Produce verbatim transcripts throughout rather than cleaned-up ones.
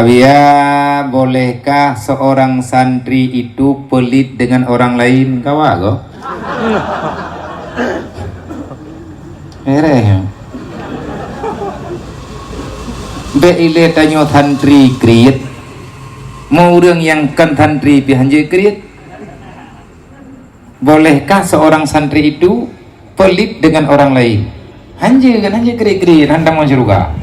Buya, bolehkah seorang santri itu pelit dengan orang lain? Kawa ko? Hereh. Bèk ilèe tanyoe santri kriet. Meu ureueng nyang kon santri pih hanjeuet kriet. Bolehkah seorang santri itu pelit dengan orang lain? Hanjeuet kan, hanjeuet kriet-kriet, han tamong syeuruga.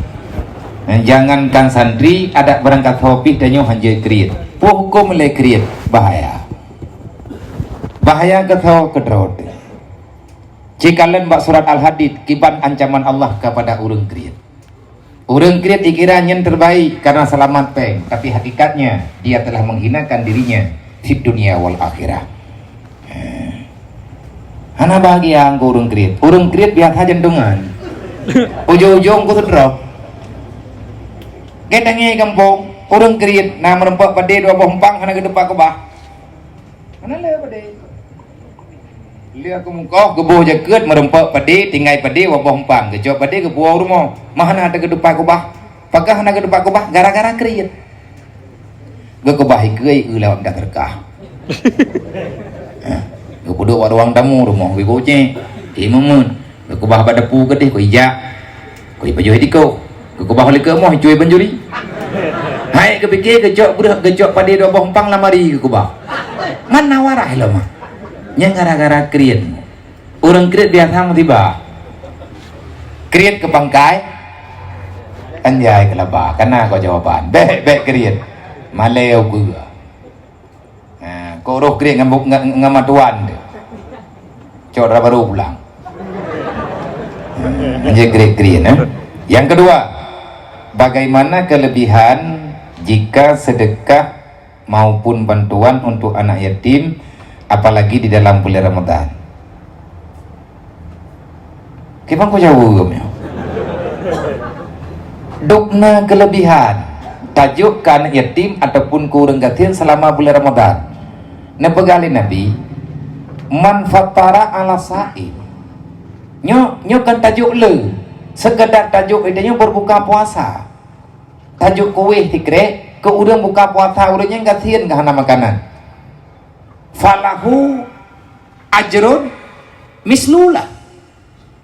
Jangankan santri, adak barangkasoe pih tanyoe hanjeuet kriet. Peue hukôm lé kriet? Bahaya. Bahaya gasoe keudroe. Cikalon bak surat Al-Hadid, kiban ancaman Allah kepada ureueng kriet. Ureueng kriet ikira nyan terbaik karena selamat péng, tapi hakikatnya dia telah menghinakan dirinya di dunia wal akhirah. Hana bahagia angku ureueng kriet. Ureueng kriet biasa jantungan. Ujong-ujong ku seudrop. Gét tangieng gampông, ureueng kriet na meurumpok padé dua boh umpang hana geutupat keubah. Hana lé padé. Lheueh geumungkoh, geuboh jakeuet, meurumpok padé, tinggai padé, dua boh umpang. Geucok padé, geupuwoe u rumoh. Mah hana teuka geutupat keubah. Pakon hana geutupat keubah? Gara-gara kriet. Geukeubah ikeue, ieu lewat dak teuka. Geupeudok bak ruang tamu rumoh, geucok. Imeumeuet. Geukeubah bak dapu keudeh, keu ijak. Keu ipajoh dikoh. Geukeubah likot moh, cuy banjuri. Hai geupike, geucok breuh, geucok padé dua boh umpang lamari geukeubah. Mana waras lom, ah. Nyan gara-gara kriet. Ureueng kriet biasa musibah. Kriet keu pangkai, anjai keu laba. Kana ko jawaban. Bèk, bèk kriet. Malèe ukeue. Ha, kok roh kriet ngon, ngon, ngon matuan tu. Cok dara baru pulang. Ha, je kriet-kriet, eh. Yang kedua, bagaimana kelebihan jika sedekah maupun bantuan untuk anak yatim, apalagi di dalam bulan Ramadan? Kiban ku jaweueb nyoe. Dum na keulebihan tajok keu aneuk yatim ataupun keu ureueng gasien seulama buleuen Ramadhan. Neupeugah lé Nabi, "Man fattara 'ala shaim." Nyoe, nyoe kon tajok le, seukeudar tajok ide nyoe beureubuka puasa. Tajok kueh sikrek keu ureueng buka puasa, ureueng nyang gasien ka hana makanan. "Falahu ajrun mislula."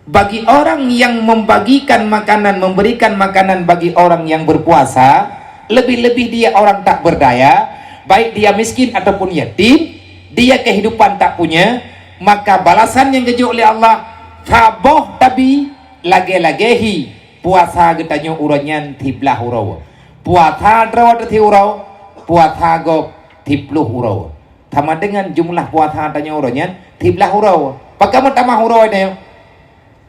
Bagi orang yang membagikan makanan, memberikan makanan bagi orang yang berpuasa, lebih-lebih dia orang tak berdaya, baik dia miskin ataupun yatim, dia kehidupan tak punya, maka balasan nyang geujok lé Allah saboh tabi lagée-lagée hi puasa geutanyoe uroe nyan siblaih uroe. Puasa droe teuh siuroe, puasa gob siploh uroe. Sama dengan jumlah puasa tanyoe uroe nyan siblaih uroe. Pakon meutamah uroe nyoe?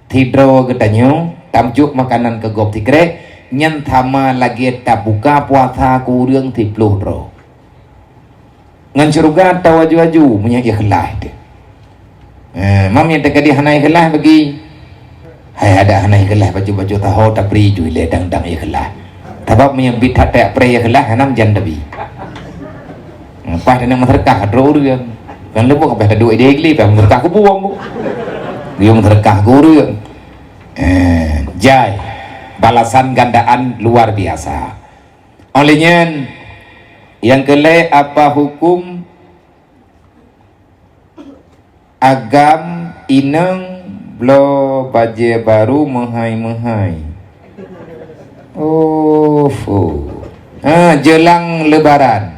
Sidroe geutanyoe tameucok makanan keu gob sikrek, nyan sama lagée tabuka puasa keu ureueng siploh droe. Ngon syeuruga tawaju-aju meunyoe ikhlaih teuh. Eh, mam nyang teukeudi hana ikhlaih bagi. Hai adak hana ikhlaih bacut-bacut taho tabri ju ilée dang-dang ikhlaih. Sabab meunyoe bit that tajak preh ikhlaih hana meujan tabi. Leupah taneuk meuseudeukah droe ureueng. Kan leubeh ka taduek di igli, payah meuseudeukah keu buong bu. Geuyue meuseudeukah keu ureueng. Eh, jai. Balasan gandaan luar biasa. Óh lheueh nyan, nyang keu lhée, apa hukum agam inong bloe bajée baru meuhai-meuhai? Oh, fuh. Ah, jelang Lebaran,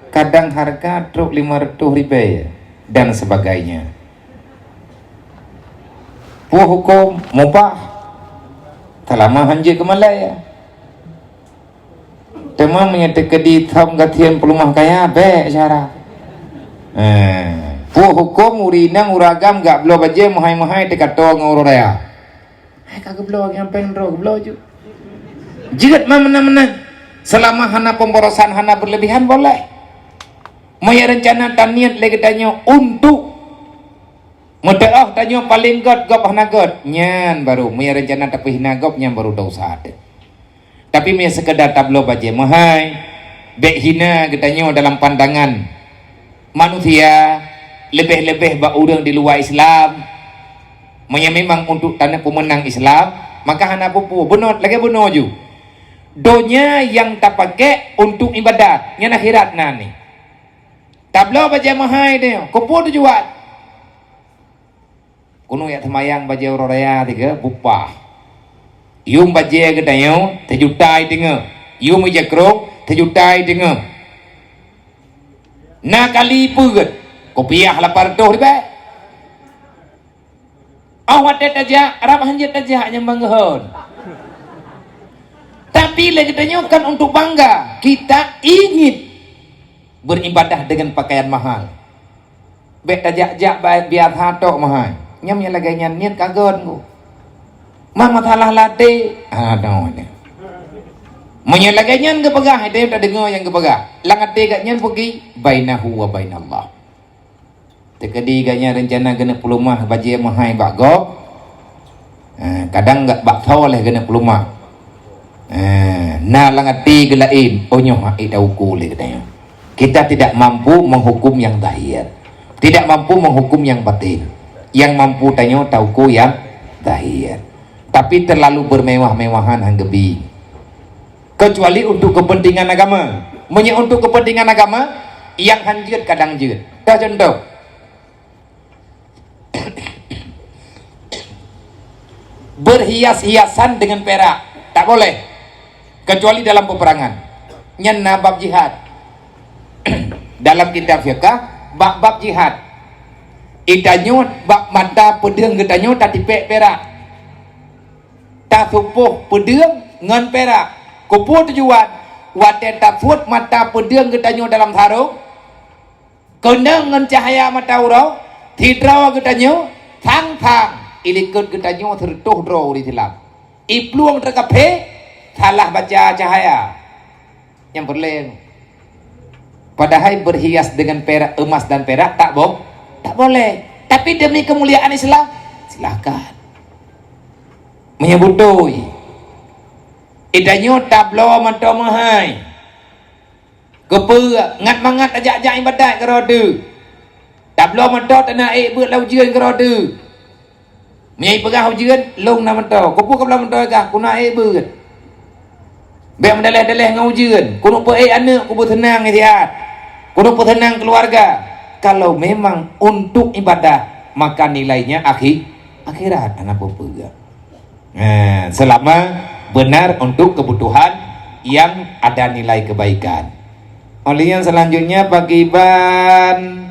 kadang hareuga trok lima reutôh ribée dan sebagainya. Peue huköm? Mubah, seulama han jeuet keu malée. Teuma meunyoe teukeudi thom gasien peuleumah kaya, bék syara. Eh, peue huköm ureueng inong ureueng agam geubloe bajée meuhai-meuhai teuka toe ngon uroe raya? Hai ka geubloe, nyang péng droe geubloe ju. Jeuet ma meunan-meunan. Seulama hana pemborosan, hana berlebihan, boleh. Meunyoe reuncana taniet lé geutanyoe untuk meuteuoh tanyoe paleng gét gob hana gét, nyan baru, meunyoe reuncana tapeuhina gob, nyan baru desya teuh. Tapi meunyoe seukeudar tabloe bajée meuhai, bék hina geutanyoe dalam pandangan manusia, leubeh-leubeh bak ureueng di luwa Islam. Meunyoe memang untuk taneuk peumeunang Islam, maka hana peue-peue, bunoe lagée bunoe ju. Donya nyang tapakék untuk ibadat, nyan akhirat na ni. Tabloe bajée meuhai deh, keupeue tujuan? Keuneuk jak seumayang bajée uroe raya tiga bupah. Yum bajée geutanyoe teujuta i teungoh. Yum ija krong teujuta i teungoh. Na kali peuet, kupiah lapan reutôh ribée. Oh watée tajak, rab hanjeuet tajak nyang banggeuhon. Tapi lé geutanyoe kan untuk bangga, kita ingin beribadah dengan pakaian mahal. Bék tajak-jak ba-, biasa tok meuhai. Nyam nyang lagée nyan niet kagon ku. Ma masalah laté, adoh nyan. Meunyoe lagée nyan geupeugah, itu tadeungoe nyang geupeugah. Lam até geuh nyan peugi, bainahu wa bainallah. Teukeudi gobnyan reuncana geuneuk peuleumah bajée meuhai bak gob, eh, kadang gak bak tho leh geuneuk peuleumah. Eh, na lam até geulaén, oh nyoe hak tauku lé geutanyoe. Kita tidak mampu menghukum yang zahir. Tidak mampu menghukum yang batin. Yang mampu tanyoe tauku yang zahir. Tapi terlalu bermewah-mewahan han geubi. Kecuali untuk kepentingan agama. Meunyoe untuk kepentingan agama, nyang han jeuet kadang jeuet. Dah contoh. Berhias-hiasan dengan perak, tak boleh. Kecuali dalam peperangan. Nyan na bab jihad. Dalam kitab fiqah, bab-bab jihad. Geutanyoe bak mata peudeueng geutanyoe tatipék perak. Tasupoh peudeueng ngon perak. Keupeue tujuan? Watée tapuet mata peudeueng geutanyoe dalam sarong, keunong ngon cahya mata uroe, sidroe geutanyoe sang-sang, ilikot geutanyoe sireutôh droe ureuëng Islam. Iplueng teuk kaphé, salah baca cahya. Nyang peureulée. Padahai berhias dengan perak, emas dan perak tak bo-, tak boleh. Tapi demi kemuliaan Islam, silakan. Meunyoe beutôi, geutanyoe tabloe mantong meuhai. Keupeue ngat mangat tajak-jak iébadat keudroe teuh. Tabloe mantong teunak ék beuet lam ujeuen keudroe teuh. Meunyoe peugah ujeuen, lôn na mantong. Keupeue kabloe mantong gah, keuneuk ék beuet. Bék meudaleh-daleh ngon ujeuen. Keuneuk peuék aneuëk, keuneuk peuseunang istihad. Keuneuk peuseunang keuluwarga. Kalau memang untuk ibadah, maka nilainya akhi-, akhirat. Hana peue-peue. Eh, selama benar untuk kebutuhan yang ada nilai kebaikan. Oleh yang selanjutnya pakiban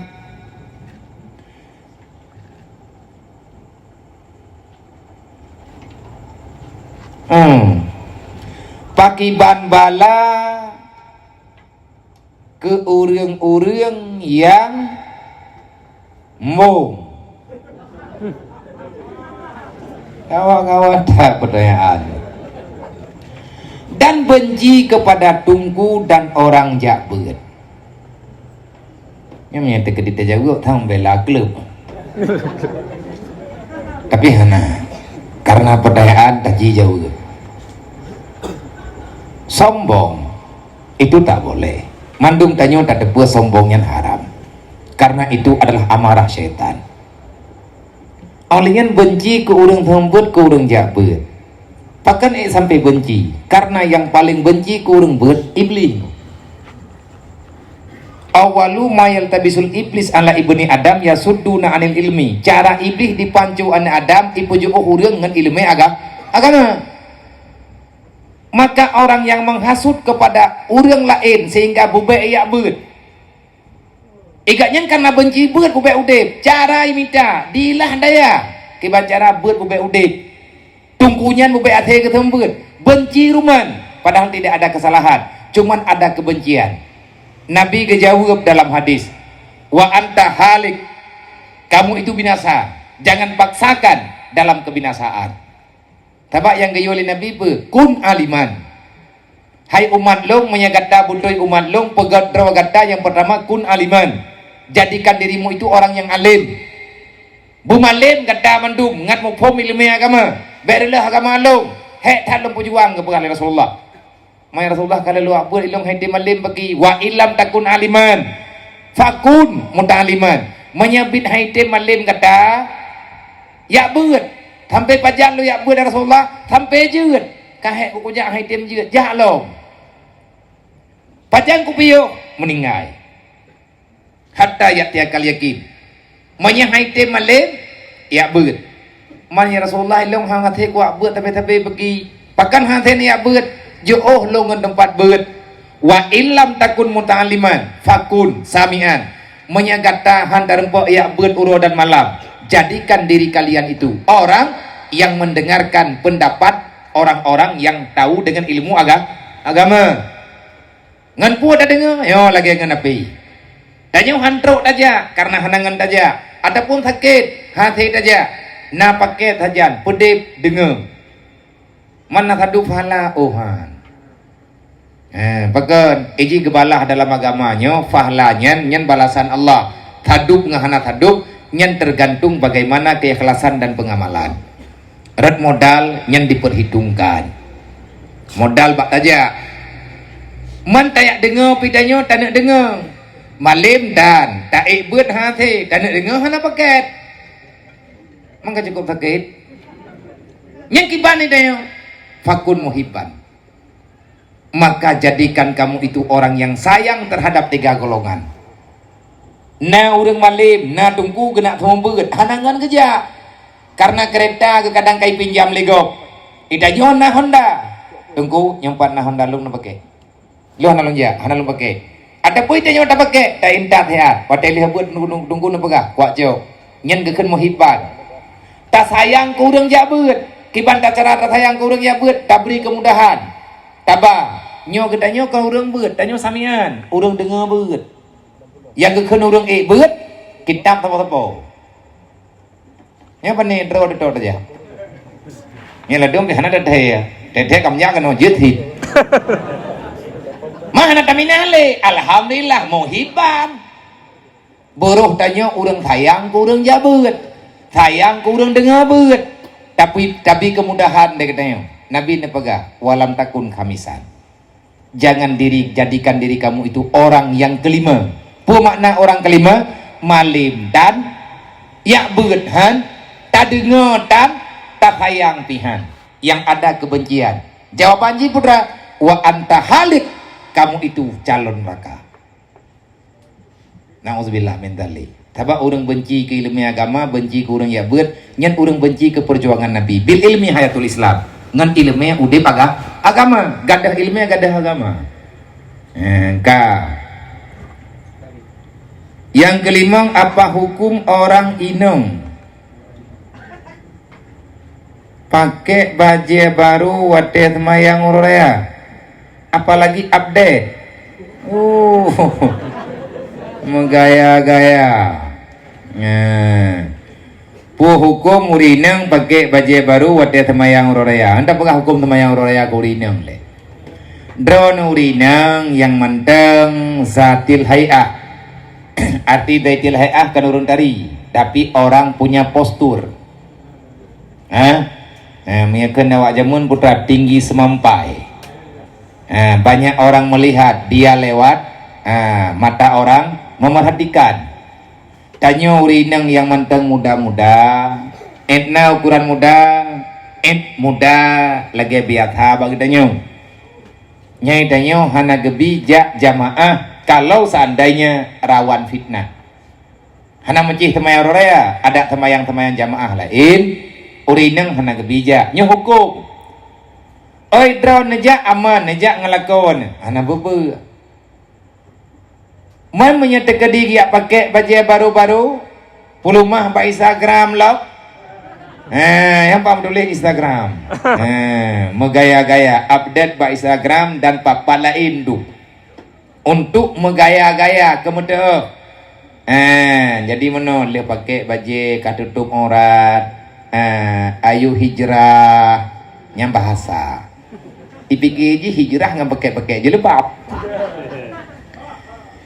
Hmm. Pakiban bala keu ureuëng-ureuëng nyang mong. Kawan-kawan tak pertanyaan. Dan benci kepada tungku dan orang jak beuet. Nyang meunyoe teukeudi tajaweueb, thang bela kleueb. Tapi hana, karena pertanyaan taji jaweueb. Sombong itu tak boleh. Mandum tanyoe tateupeue sombong nyan haram. Karena itu adalah amarah syaitan. Óh lheueh nyan benci keu ureuëng thon beuet, keu ureuëng jak beuet. Pakon ék sampai benci? Karena nyang paleng benci keu ureuëng beuet, Iblih. Awwalu ma yaltabisul iblis ala ibni Adam yasudduna anil ilmi. Cara Iblih dipanco aneuëk Adam, ipeujiôh ureuëng ngon ileumé aga-, agama. Maka orang yang menghasut kepada ureuëng laén sehingga bubek jak beuet. Igat nyan karena benci beuet bubek udeb, cara imita, dilah daya. Kiban cara beuet bubek udeb. Tungku nyan bubek até geutem beuet. Benci ruman, padahal tidak ada kesalahan. Cuman ada kebencian. Nabi geujaweueb dalam hadis, "Wa anta halik, kamu itu binasa. Jangan paksakan dalam kebinasaan." Sabab nyang geuyue lé Nabi peue? Kun aliman. Hai umat lôn, meunyoe gata beutôi umat lôn, peugét droe gata nyang peurtama kun aliman. Jadikan dirimu itu orang yang alim. Beumalem gata mandum ngat muphom ileumé agama. Bék reuloh agama lôn. Hék that lôn peujuang geupeugah lé Rasulullah. Mai Rasulullah ka lheueh jak beuet ilong hai tem malem bagi, "Wa illam takun aliman, fakun muta'aliman." Meunyoe biet hai tem malem gata, jak beuet. Sampai pajan lôn jak beuet, ya Rasulullah? Sampai jeuet. Ahek kukujak hai tem jeuet, jak lom. Pajan kupiôh, meuninggai. Hatta ya'tiyakal yakin. Meunyoe hai tem malem, yak beuet. Man ya Rasulullah, ilong hana hase kuwak beuet tabe-tabe beuki. Pakon hase niyak beuet, jiôh lôn ngon teumpat beuet. Wa illam takun muta'alliman, fakun sami'an. Meunyoe gata han tarumpok yak beuet uroe dan malam, jadikan diri kalian itu orang yang mendengarkan pendapat orang-orang yang tahu dengan ilmu aga-, agama. Ngon peue tadeungoe? Nyoe lagée ngon api. Tanyoe han trok tajak karena hana ngon tajak, ataupun sakét hase tajak. Na paket sajan peudeb deungoe. Man na sadub pahala? Oh han. Eh, pakon? Iji geubalah dalam agama nyoe, pahala nyan, nyan balasan Allah. Sadub ngon hana sadub, nyan tergantung bagaimana keikhlasan dan pengamalan. Rot modal nyan diperhitungkan. Modal bak tajak. Man tayak deungoe pih tanyoe taneuk deungoe. Malem dan taék beuet hase taneuk deungoe hana paket. Maka cukup sakét. Nyang kiban ni tanyoe, fakun muhibban. Maka jadikan kamu itu orang yang sayang terhadap tiga golongan. Na ureuëng malem, na teungku geunak seumeubeuet, hana ngon geujak. Karena kereta geukadang kai pinjam lé gob. Ita jih na Honda. Teungku, nyoe pat na Honda lôn na pakai. Lôn hana lôn jak, hana lôn pakai. Ataupun ita nyoe ta pakai, ta intat siat. Watée lheueh beuet teungku, teungku na peugah, kuak cok. Nyan geukheun muhibban. Tasayang keu ureuëng jak beuet. Kiban ta cara tasayang keu ureuëng jak beuet, tabri keumudahan. Taba, nyoe geutanyoe kon ureuëng beuet, tanyoe samian, ureuëng deungoe beuet. Nyang geukheun ureuëng ék beuet, kitab sapo-sapo. Nyoe pane droe teutot aja. Nyoe ladom pih hana teuthée ya. Teuthée kam nyak keunoe jeuet hi. Mah hana taminah lé, alhamdulillah, muhibban. Beurôh tanyoe ureuëng sayang keu ureuëng jak beuet, sayang keu ureuëng deungoe beuet. Tapi, tapi keumudahan deh geutanyoe. Nabi neupeugah, "Walam takun khamisan." Jangan diri, jadikan diri kamu itu orang yang kelima. Peue makna orang kelima? Malem dan yak beuet han, tadeungoe tan, tasayang pih han. Yang ada kebencian. Jawaban jih putra, "Wa anta halik," kamu itu calon neraka. Nauzubillah min dzalik. Sabab ureuëng benci keu ileumé agama, benci keu ureuëng jak beuet, nyan ureuëng benci keu peujuangan Nabi. Bil ilmi hayatul Islam. Ngon ileumé udeb aga-, agama. Gadoh ileumé gadoh agama. Eh, ka. Yang kelima, apa hukum orang inong pakai bajée baru watée seumayang uroe raya? Apalagi update. Uh, meugaya-gaya. Nah. Peue huköm ureuëng inong pakai bajée baru watée seumayang uroe raya? Anda peugah huköm seumayang uroe raya keu ureuëng inong lé. Droeneuh ureuëng inong nyang mantong zatil hai'ah. Arti zatil hai'ah kan ureuëng tari, tapi orang punya postur. Ha? Ha, meunyoe kheun awak jameun putra tinggi semampai. Ha, banyak orang melihat dia lewat, ha, mata orang memerhatikan. Tanyoe ureuëng inong nyang mantong muda-muda, étna ukuran muda, ét muda lagée biasa bak geutanyoe. Nyai tanyoe hana geubi jak jamaah kalau seandainya rawan fitnah. Hana meucih seumayang uroe raya, adat seumayang-seumayang jamaah laén, ureuëng inong hana geubi jak. Nyoe huköm. Oi droe neujak aman, neujak ngon lakoe, hana beubeue. Man meunyoe teukeudi geujak pakai bajée baru-baru, peuleumah bak Instagram lom. Ha, nyang pah meutuléh Instagram. Ha, meugaya-gaya, update bak Instagram dan pat-pat laén duek. Untuk meugaya-gaya keu meuteuoh. Ha, jadi meunoe lheueh pakai bajée ka tutôp aurat. Ha, ayo hijrah. Nyang bahasa. Dipike jih hijrah ngon pakai-pakai jilbab.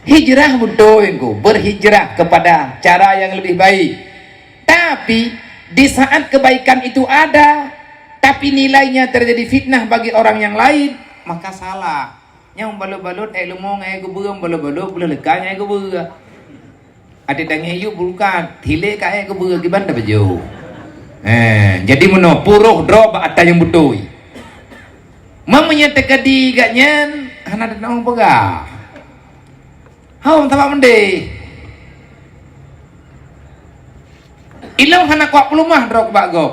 Hijrah beutôi engko, berhijrah kepada cara yang lebih baik. Tapi di saat kebaikan itu ada, tapi nilainya terjadi fitnah bagi orang yang lain, maka salah. Nyang balot-balot ék leumo ngon ék geubeue, balot-balot beuleuh leuka ngon ék geubeue. Até tangieng yub bulukan, hilé ka ék geubeue kiban tapajoh. Eh, jadi meunoe puroh droe bak atra nyang beutôi. Meunyoe teukeudi gobnyan hana teunaong peugah. Hom sabab meudeh. Ilôn hana kuat peulumah droe bak gob.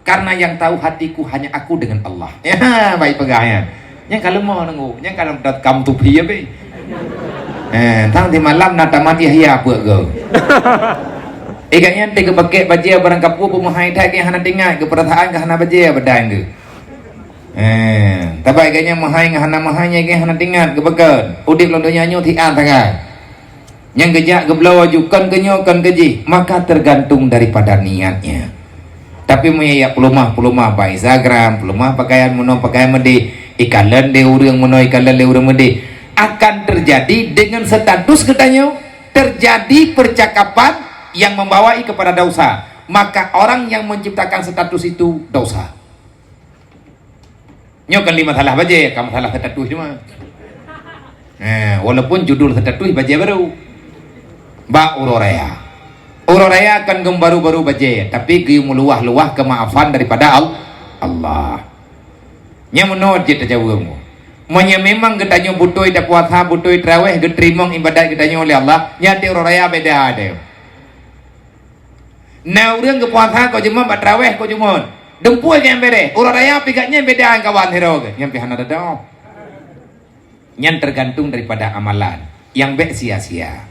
Karena yang tahu hatiku hanya aku dengan Allah. Ya, baik peugah ya. Nyang ka leumo nunggu, nyang ka leumo dot com tu phi ya be. Eh, tang di malam na tamat Yahya peuet go. Eh, gobnyan teuka pakèk bajèe barang kapeue peumeuhai that gobnyan hana teuingat, geupeurasaan geuh hana bajèe badan geuh. Eh, tabai gobnyan meuhai ngon hana meuhai nyan gobnyan hana teuingat, geubeukeun. Udép lam donya nyoe siat sagai. Nyang geujak geubloe aju kon keu nyoe kon keu jih, maka tergantung daripada niatnya. Tapi meunyoe jak peulumah-peulumah bak Instagram, peulumah pakaian meunoe pakaian meudeh, ikalon lé ureueng meunoe ikalon lé ureueng meudeh, akan terjadi dengan status geutanyoe terjadi percakapan yang membawai kepada dosa. Maka orang yang menciptakan status itu dosa. Nyoe kan lé masalah bajèe, ka masalah status cuma. Eh, walaupun judul status bajèe baru. Bak uroe raya. Uroe raya kan geubaru-baru bajèe, tapi geumeuluwah-luwah keumaafan daripada Al-, Allah. Nyang meunoe jeuet tajaweueb. Meunyoe memang geutanyoe beutôi tapuasa, beutôi taraweh, geuteurimong ibadat geutanyoe lé Allah, nyan uroe raya beda deh. Na ureueng geupuasa kok Jumat bak taraweh kok Jumat. Dumpeue nyang bereh. Uroe raya pih gobnyan beda ngon kawan sidroe geuh. Nyan pih hana teudoh. Nyan tergantung daripada amalan. Nyang bèk sia-sia.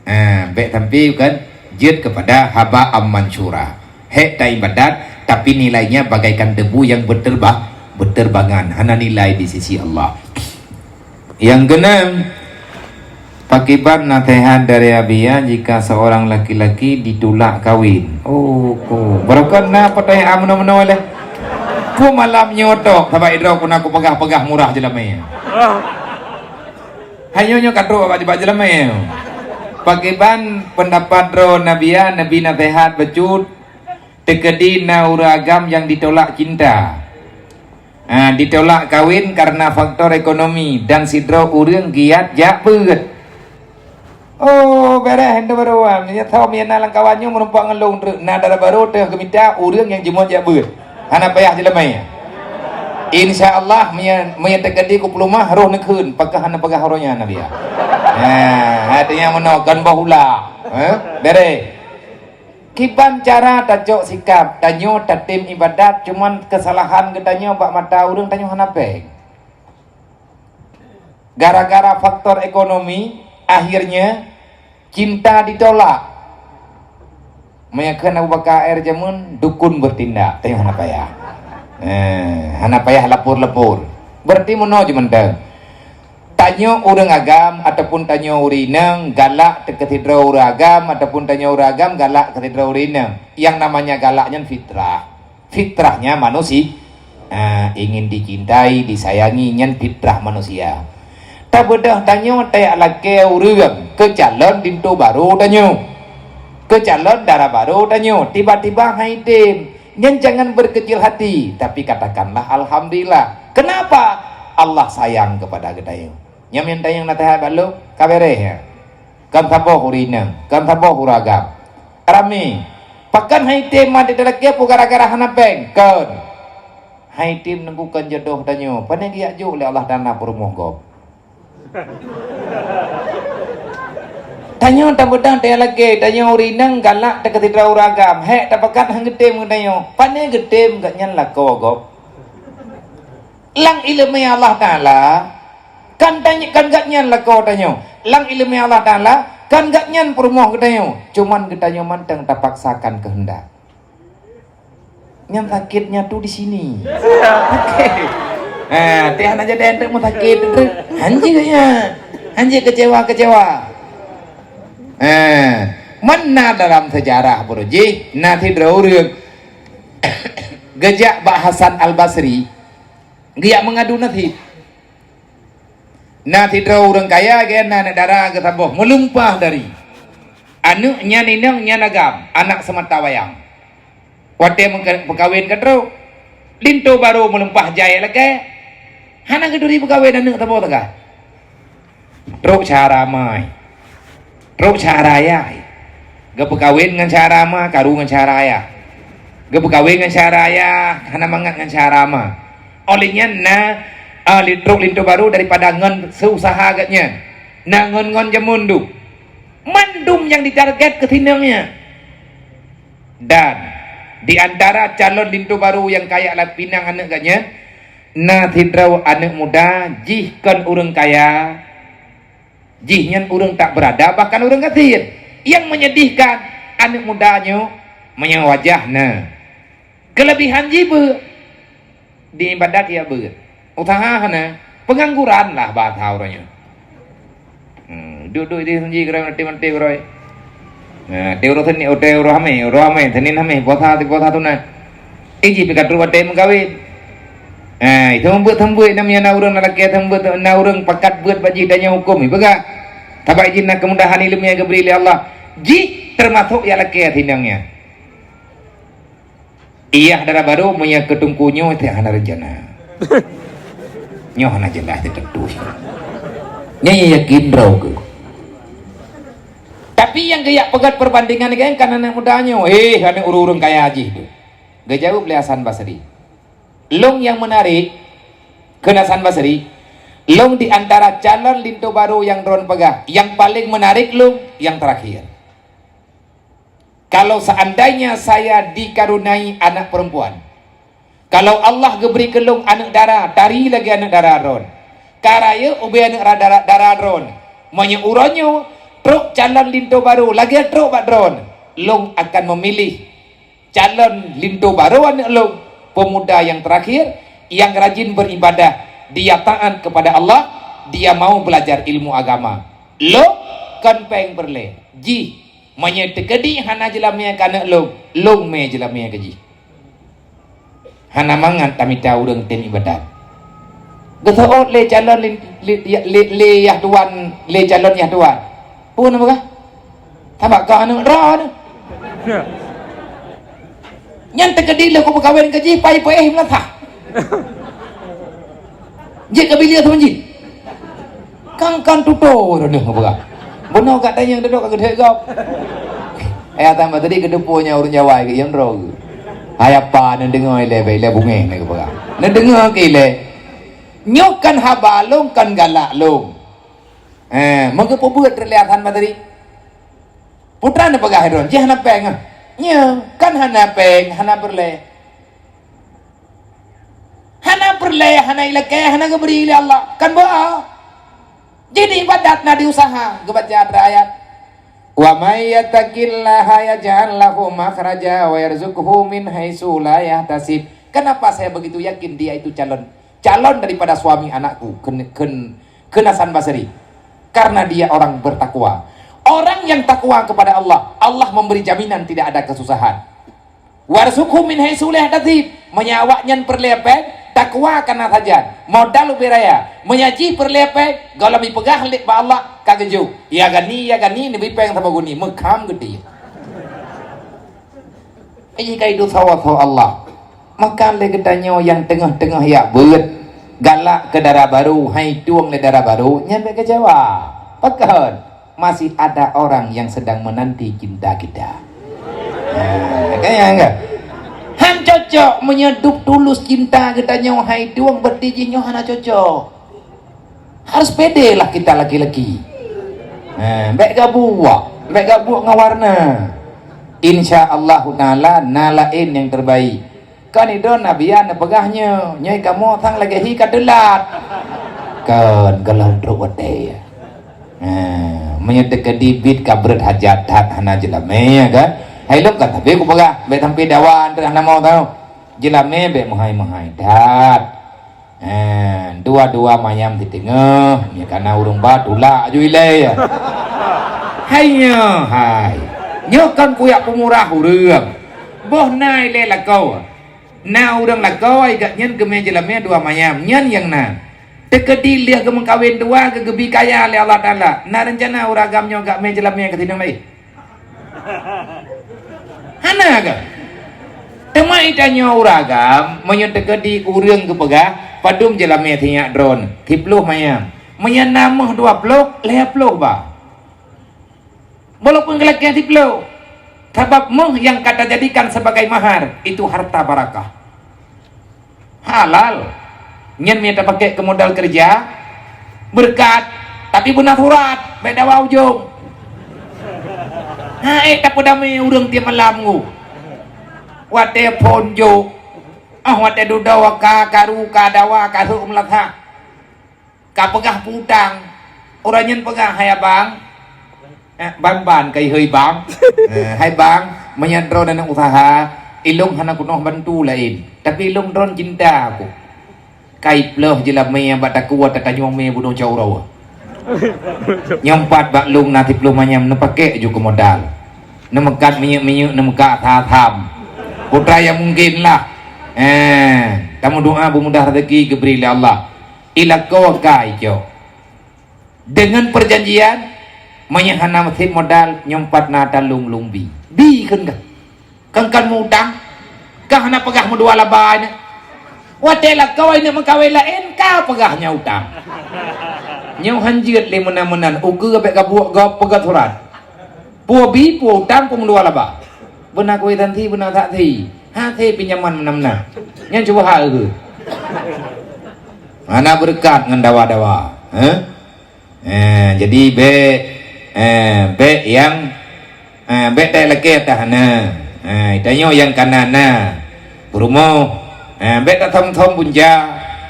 Ha, bèk sampai kan jeuet kepada haba ammansura. Hek ta ibadat, tapi nilainya bagaikan debu yang berterba-, berterbangan. Hana nilai di sisi Allah. Nyang keenam, pakiban nasihat dari Abiya jika seorang laki-laki ditolak kawin? Oh, ko. Barokon na peutanyaan meunoe-meunoe leh. Ku malam nyoe tok, sabab idroe ku na ku peugah-peugah murah jeulamé. Hanyoe nyoe ka trok bak, bak jeulamé. Pakiban pendapat droe Nabiya, Nabi nasihat bacut. Teukeudi na ureueng agam nyang ditolak cinta. Ha, ditolak kawin karena faktor ekonomi dan sidroe ureueng giat jak beuet. Oh, bereh, hana baroe. Meunyoe tho meunan lam kawan nyoe meurumpok ngon lôn treuk na dara barô teuh geumita ureueng nyang jimeuet jak beuet. Hana payah jeulamé. Insya Allah, meunyoe, meunyoe teukeudi ku peulumah, roh neukheun, pakon hana peugah uroe nyan, Nabiya. Ha, artinya meunoe, kon boh ula. Ha? Bereh. Kiban cara tacok sikap, tanyoe tatem ibadat, cuman keusalahan geutanyoe bak mata ureueng tanyoe hana péng. Gara-gara faktor ekonomi, akhirnya cinta ditolak. Meunyoe kheun Abu Bakar Air jameun, dukun bertindak, tanyoe hana payah. Eh, hana payah lapor-lapor. Berarti meunoe jeuet mantong. Tanyoe ureueng agam ataupun tanyoe ureueng inong galak keu sidroe ureueng agam ataupun tanyoe ureueng agam galak keu sidroe ureueng inong. Yang namanya galak nyan fitrah. Fitrahnya manusia, ah, ingin dicintai, disayangi, nyan fitrah manusia. Tabeudôh tanyoe tajak lakée ureueng keu calon linto barô tanyoe. Keu calon dara barô tanyoe, tiba-tiba hai tem. Nyan jangan berkecil hati, tapi katakanlah alhamdulillah. Kenapa? Allah sayang kepada geutanyoe. Nyan meunan nyang na teuhai bak lôn, ka beres nyan. Kon saboh ureueng inong, kon saboh ureueng agam. Ramé. Pakon hai tem mat di talakée peue gara-gara hana péng? Kon. Hai tem neungku kon jodoh tanyoe, pane geujak jok lé Allah Taala peurumoh gob. Tanyoe tabeudôh tajak lakée, tanyoe ureueng inong galak takeusidroe ureueng agam, hék tapakat han geutem geutanyoe, pane geutem gobnyan lakoe gob. Lam ileumé Allah Taala, kan tany-, kan gobnyan lakoe tanyoe. Lam ileumé Allah Taala, kan gobnyan peurumoh geutanyoe. Cuman geutanyoe mantong tapaksakan keuheundak. Nyang sakitnya tu di sini. Oke. Ha, teuh hana jadi anteuk meusakét tu. Hanjeuet nyan. Hanjeuet kecewa-kecewa. Ha, mana dalam sejarah beurujih, na sidroe ureueng geujak bak Hasan Al-Basri, geujak meungadu nasib. Na sidroe ureueng kaya geuh na aneuk dara geusaboh, meulumpah dari. Aneuk nyan inong nyan agam, anak seumata wayang. Watée meuka-, peukawen ka trok, linto barô meulumpah jai lakée. Hana geuturi peukawen aneuk saboh sagai. Trok syara ma. Trok syara ayah. Geupeukawen ngon syara ma, karu ngon syara ayah. Geupeukawen ngon syara ayah, hana mangat ngon syara ma. Óh lheueh nyan na, ah, li-, trok linto barô daripada ngon seusaha geuh nyan. Na ngon-ngon jameun duek. Mandum nyang ditarget keu sinong nyan. Dan di antara calon linto barô nyang kaya lam pinang aneuk geuh nyan, na sidroe aneuk muda jih kon ureuëng kaya, jih nyan ureuëng tak beurada, bahkan ureuëng gasien. Nyang menyedihkan, aneuk muda nyoe meunyoe wajah na, keulebihan jih beuet. Di ibadat ya beuet. Usaha hana, pengangguran lah bahasa uroe nyoe. Hmm, duek-duek di seuji keuroi, mati-mati keuroi. Nah, di uroe seni, uroe, uroe hamé, uroe hamé, Senin hamé, puasa, puasa sunat. Iji pih ka trok watée meukawen. Ah, itu seumeubeuet-seumeubeuet na meunyoe na ureuëng na lakée seumeubeuet na ureuëng pakat beuet bak jih dan nyan huköm, ipeugah. Sabab jih na keumudahan ileumé nyang geubri lé Allah. Jih teumasok nyang lakée sinong nyan. Iyah dara barô meunyoe keu teungku nyoe teuh hana reuncana. Nyoe hana jeulaih teuh teuntu. Nyan yakin droe keuh. Tapi nyang geuyak peugét perbandingan nyan kan aneuk muda nyoe, "Eh, aneuk ureuëng-ureuëng kaya jih tu." Geujaweueb lé Hasan Basri. Lôn nyang meunarék, kheun Hasan Basri, lôn di antara calon linto barô nyang droen peugah, nyang paleng meunarék lôn, nyang teurakhir. Kalau seandainya saya dikaruniai anak perempuan, kalau Allah geubri keu lôn aneuk dara, tari lagée aneuk dara droen, ka rayeuk ubé aneuk ra-, dara, dara droen, meunyoe uroe nyoe trok calon linto barô lagée trok bak droen, lôn akan memilih calon linto barô aneuk lôn, pemuda yang terakhir, yang rajin beribadah, dia taat kepada Allah, dia mau belajar ilmu agama. Lôn kon péng peureulée, jih. Meunyoe teukeudi hana jeulamé keu aneuk lôn, lôn mé jeulamé keu jih. Hana mangat tamita ureuëng tem ibadat. Geuseuôt lé calon lé, lé, lé, lé yah tuan, lé calon yah tuan. Peue na peugah? Sabab ka aneuk droe nyoe. Nyan teukeudi lé kupeukawen keu jih pai peuéh meulasah. Jeuet keu bileue teuma jih. Kan, kan tutoe droeneuh geupeugah. Bunoe gata nyang duduk ka geuthek gob. Ayah tambah tadi keudeupo nyang ureuëng Jawa ke yang droe. Hai apa neudeungoe ilée, ilée bungéh na geupeugah. Neudeungoe ke ilée. Nyoe kan haba lôn, kan galak lôn. Eh, meugeupeubuet lé Hasan Basri. Putra neupeugah droen, jih hana péng ah. Nyoe kan hana péng, hana peureulée. Hana peureulée, hana ilakée, hana geubri lé Allah. Kan beuo. Jadi ibadat na diusaha, geubaca atra ayat. "Wa may yattaqillaha yaj'al lahu makhraja wa yarzuqhu min haitsu la yahtasib." Kenapa saya begitu yakin dia itu calon, calon daripada suami anakku, kheun, kheun, kheun Hasan Basri? Karena dia orang bertakwa. Orang yang takwa kepada Allah, Allah memberi jaminan tidak ada kesusahan. "Warzuqhu min haitsu la yahtasib." Meunyoe awaknyan peureulée péng, takwa kana sajan, modal ubé raya. Meunyoe jih peureulée péng, gohlom ipeugah lé bak Allah ka geujok, "Ya Ghani, ya Ghani, neubi péng saboh guni." Meukham geuti. Ih, ka itu sawa-sawa Allah. Maka lé geutanyoe nyang teungoh-teungoh yak beuet, galak keu dara barô, hai tueng lé dara barô, nyan bék keucewa. Pakon? Masih ada orang yang sedang menanti cinta kita. Ha, kan, ya, kan? Han cocok meunyoe dub tulus cinta geutanyoe hai tueng, berarti jih nyoe hana cocok. Harus pede lah kita laki-laki. Ha, bék gabuek, bék gabuek ngon warna. Insya Allahu Taala na laén nyang terbaik. Kan idon Nabi neupeugah nyoe, nyoe kamoe sang lagée hi ka teulat. Kan galak trok watée. Ha, meunyoe teukeudi bit ka breuet hajat that hana jeulamé, ya kan? Hai lom kan, tapi kupeugah, bék sampai dawa trok hana mau tau. Jeulamé bék meuhai-meuhai that. Ha, dua-dua mayam di teungoh, nyoe kana ureuëng ba tulak aju ilée, ya. Hai nyoe, hai. Nyoe kan kuyak peumurah ureuëng. Boh na ilée lakoe. Na ureuëng lakoe, gobnyan geumé jeulamé dua mayam. Nyan nyang na. Teukeudi lheueh geumeukawen dua, geugeubi kaya lé Allah Taala. Na reuncana ureuëng agam nyoe gobnyan jeulamé keu sidang laén? Hana ka. Teuma itanyoe ureuëng agam, meunyoe teukeudi ureuëng geupeugah, padum jeulamé sinyak droen, siploh mayam. Meunyoe na méuh dua ploh, lhée ploh ba. Walaupun geulakée siploh, sabab méuh nyang ka tajadikan sebagai mahar, itu harta barakah. Halal. Nyan meunyo tapakèk keu modal keureuja, beureukat, tapi beuna surat, bèk dawa ujong. Hai, tapeudamé ureueng tiep malam ngu. Watèe phôn jok, ah, watèe dudoe ka karu, ka dawa, ka sôk meulasak. Ka peugah peutang. Ureueng nyan peugah, "Hai abang." "Eh, ban-ban keuhai bang." "Eh, hai bang, meunyo droeneuh na useuha, ilôn hana keunoe bantu laén, tapi ilôn droeneuh cinta ku. Kai ploh jeulamé bak takue tatanyong mé bunoe cot uroe. Nyoe pat bak lôn na siplôh manyam, neupakèk ju keu modal. Neumeukat minyeuk-minyeuk, neumeukat asam-asam. Peue nyang mungken lah. Eh, tameudoa beumudah rezeki geubri lé Allah." Ilakoe kai cok. Deungon peujanjian, meunyo hana sép modal, nyoe pat na talôn lôn bi. Bi kheun kah? Kheun kan meuutang? Kah hana peugah meudua laba nyan? Watèe lakoe nyan meukawen laén, ka peugah nyan utang. Nyoe han jeuet lé meunan-meunan, ukeue bèk gabuek gob peugah surat. Peue bi, peue utang, peue meudua laba. Beuna kwitansi, beuna saksi. Hase pinjaman meunan-meunan. Nyan cuba hak ukeue. Hana beureukat ngon dawa-dawa. Heh? Eh, jadi bèk, eh, bèk nyang, eh, bèk talakèe ateuh na. Eh, tanyoe nyang kana na. Peurumoh, eh, bèk tathom-thom punca.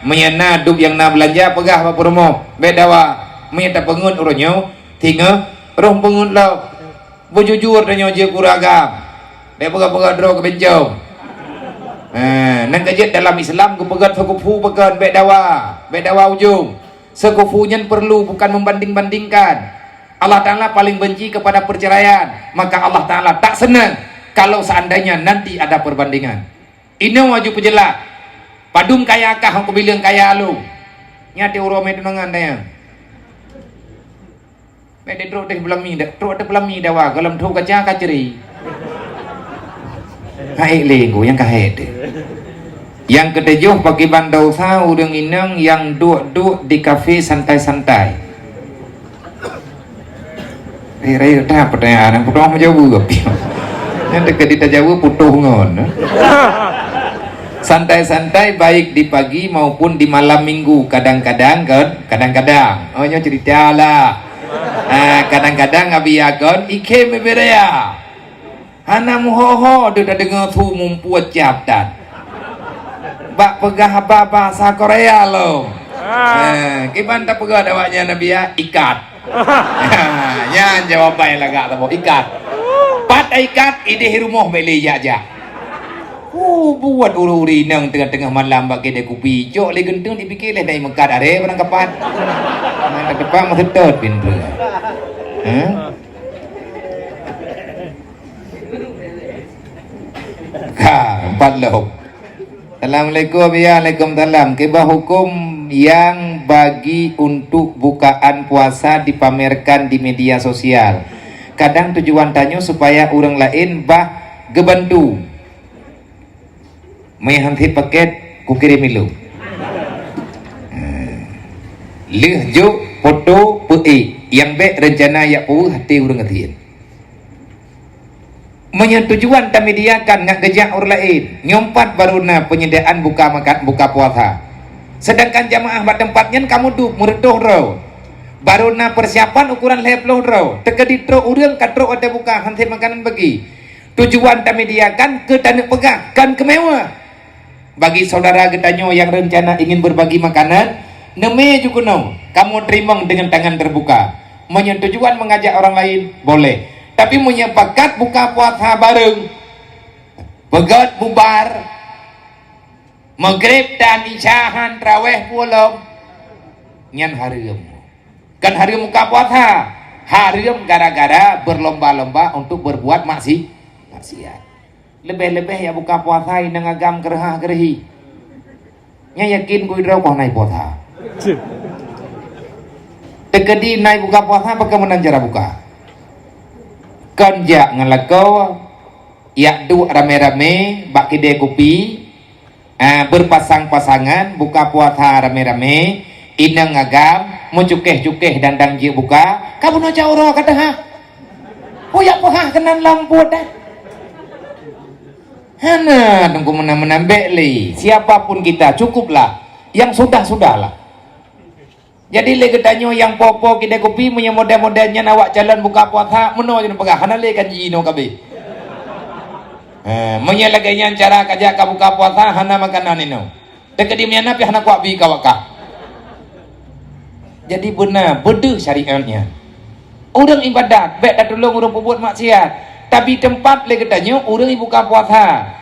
Meunyo na dub nyang na beulanja, peugah bak peurumoh. Bèk dawa. Meunyo tapeungeut uroe nyoe, singoh roh peungeut lom. Beujujur tanyoe jeuet keu ureueng agam. Bèk peugah-peugah droe keu bencong. Eh, nyan ka jeuet dalam Islam geupeugah seukufu pakon, bèk dawa. Bèk dawa ujong. Seukufu nyan peurlu, bukan membanding-bandingkan. Allah Ta'ala paling benci kepada perceraian. Maka Allah Ta'ala tak senang kalau seandainya nanti ada perbandingan. Inoe aju peujeulaih. Padum kaya kah, kubileung kaya lôn. Nyan di uroe meutunangan dayang. Bèk di trok teuh peulami, trok teuh peulami dawa, goh lom tho kaca ka cri. Hai lé ku nyang ka hai teuh. Nyang keutujoh, pakriban desya ureueng inong nyang duek-duek di kafe santai-santai. Rayeuk-rayeuk that peutanyaan, nyang putôh meujaweueb. Nyang teuka ditajaweueb putôh ngon. Santai-santai baik di pagi maupun di malam minggu, kadang-kadang kan, kadang-kadang. Oh, nyoe cerita lah. Ah, kadang-kadang Abi Agon ikhem bibir raya. Hana meuho-ho deuh tadeungoe su mumpue cap that. Bak peugah haba bahasa Korea lom. Ah. Eh, kiban tapeugah awaknyan Abi ya, ikat. Nyan jawaban nyang lagak saboh, ikat. Pat ikat, idéh rumoh bèk lé jak-jak. Huh, buet ureueng-ureueng inong teungoh-teungoh malam bak keudè kupi, cok lé geunteng dipike lé dai meukat aré barangkapat. Nyan ka teupang meuseutôt pintoe. Hah? Ka, empat lom. Assalamualaikum, ya, waalaikumsalam. Kiban hukum nyang bagi untuk bukaan puasa dipamerkan di media sosial? Kadang tujuan tanyoe supaya ureueng laén bah geubantu. Meuhan sit paket, kukirém ilôn. Eh, lheueh jok foto peuék, nyang bèk reuncana jak peuweueh até ureueng gasien. Meunyoe tujuan tamediakan ngat geujak ureueng laén, nyoe pat barô na penyediaan buka makan, buka puasa. Sedangkan jamaah bak teumpat nyan ka meuduek, meureutôh droe. Barô na persiapan ukuran lhèe ploh droe. Teukeudi trok ureueng ka trok watèe buka, han sit makanan bagi. Tujuan tamediakan keu taneuk peugah, kon keu mewah. Bagi saudara geutanyoe nyang reuncana ingin berbagi makanan, neumé ju keunoe, kamoe teurimong deungon tangan terbuka. Meunyoe tujuan mengajak orang lain, boleh. Tapi meunyoe pakat buka puasa bareng, peugöt bubar, Maghrib dan Isya han, tarawèh pulang, nyan hareuem. Kon hareuem buka puasa, hareuem gara-gara berlomba-lomba untuk berbuat maksi-, maksiat. Leubeh-leubeh jak buka puasa inong agam keureuhah keureuhi. Nyan yakin keu droe kah na puasa. Teukeudi na buka puasa, pakon meunan cara buka. Kon jak ngon lakoe, jak duek ramé-ramé bak keudè kupi, ah, berpasang-pasangan, buka puasa ramé-ramé, inong agam, meucukeh-cukeh dandang jeuet buka, ka bunoe cot uroe ka teuhah. Peue jak peuhah keunan lam buet, eh? Hana, teungku, meunan-meunan bèk lé. Siapa pun kita, cukuplah. Nyang sudah-sudahlah. Jadi lé geutanyoe nyang po-po kidai kupi, meunyoe model-model nyan awak calon buka puasa, meunoe jeuet peugah, hana lé kan ji inoe kabeh. Eh, meunyoe lagée nyan cara ka jak ka buka puasa, hana makanan inoe. Teukeudi meunyan na pih hana kuat bi ka wakah. Jadi beuna, beudeuh syariat nyan. Ureuëng ibadat, bék tatulông ureuëng peubuet maksiat. Tapi teumpat lé geutanyoe ureuëng buka puasa.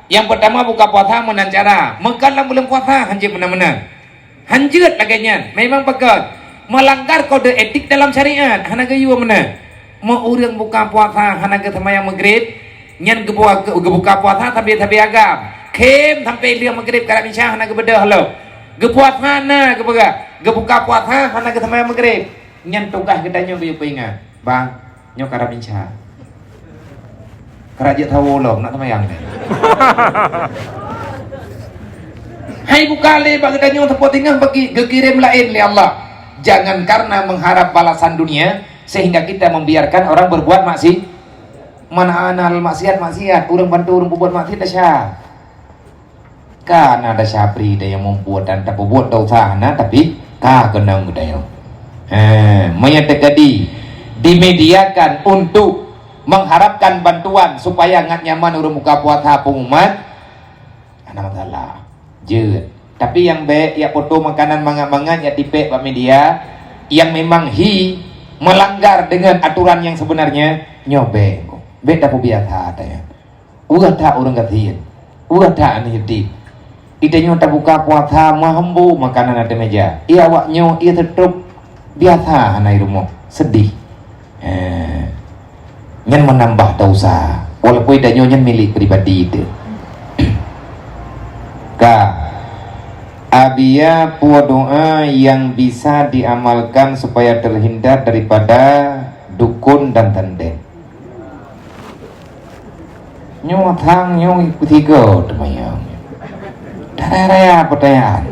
Nyang peurtama buka puasa meunan cara, meukat lam buleuen puasa hanjeuet meunan-meunan. Hanjeuet lagée nyan, memang pakon meulanggar kode etik dalam syariat, hana geuyue meunan. Meu ureuëng buka puasa hana geuseumayang Maghrib, nyan geubuka, geubuka puasa sabe-sabe agam. Khém sampai lheueh Maghrib karab Isya hana geubeudôh lom. Geupuasa na geupeugah, geubuka puasa hana geuseumayang Maghrib. Nyan tugaih geutanyoe geuyue peuingat, "Bang, nyoe karab Isya. Karab jeuet sawoe lom, nak seumayang nyoe." Hai buka lé bak geutanyoe seupôt teungoh bagi geukirém laén lé Allah. Jangan karena mengharap balasan dunia sehingga kita membiarkan orang berbuat maksi-, mana anal maksiat, maksiat, ureuëng bantu ureuëng peubuet maksiat desya. Ka na desya pri daya mumpung dan tapeubuet desya hana, tapi ka keunong geutanyoe. Eh, meunyoe teukeudi dimediakan untuk mengharapkan bantuan supaya ngat nyaman ureuëng buka puasa pengumuman, hana masalah. Jeuet. Tapi nyang bék yak foto makanan mangat-mangat yak tipék bak media, yang memang hi melanggar dengan aturan yang sebenarnya, nyoe bék. Bék tapeubiasa tanya. Uroe that ureuëng gasien, uroe that aneuk jeuet. Geutanyoe tabuka puasa meuhambo makanan ateueh meja. Iya awak nyoe iya teutrok biasa hana i rumoh, sedih. Eh, nyan meunambah desya, walaupun geutanyoe nyan milék pribadi teuh. Ka, abia peue doa yang bisa diamalkan supaya terhindar daripada dukun dan santet? Nyoe thang nyoe kutiga teumanyong. Raya-raya pertanyaan.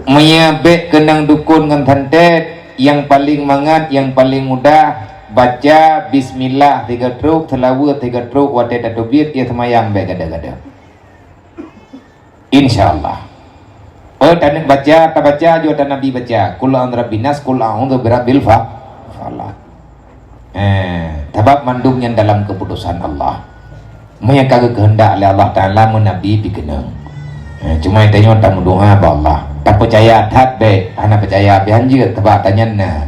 Meunyoe bék keunong dukun ngon santet, nyang paleng mangat, nyang paleng mudah, baca bismillah tiga trok, seulaweuet tiga trok watée tateubiet, ya seumayang bék gada-gada. Insya Allah. Oh, taneuk baca, tabaca juga ta Nabi baca. Qul a'udzu birabbin nas, qul a'udzu birabbil fa-, falaq. Eh, sabab mandum nyan dalam keputusan Allah. Meunyoe ka geukeuheundak lé Allah Taala, meu Nabi pih keunong. Eh, cuma tanyoe tameudoa bak Allah. Tapeucaya that bék, hana peucaya pih hanjeuet, sabab tanyan na.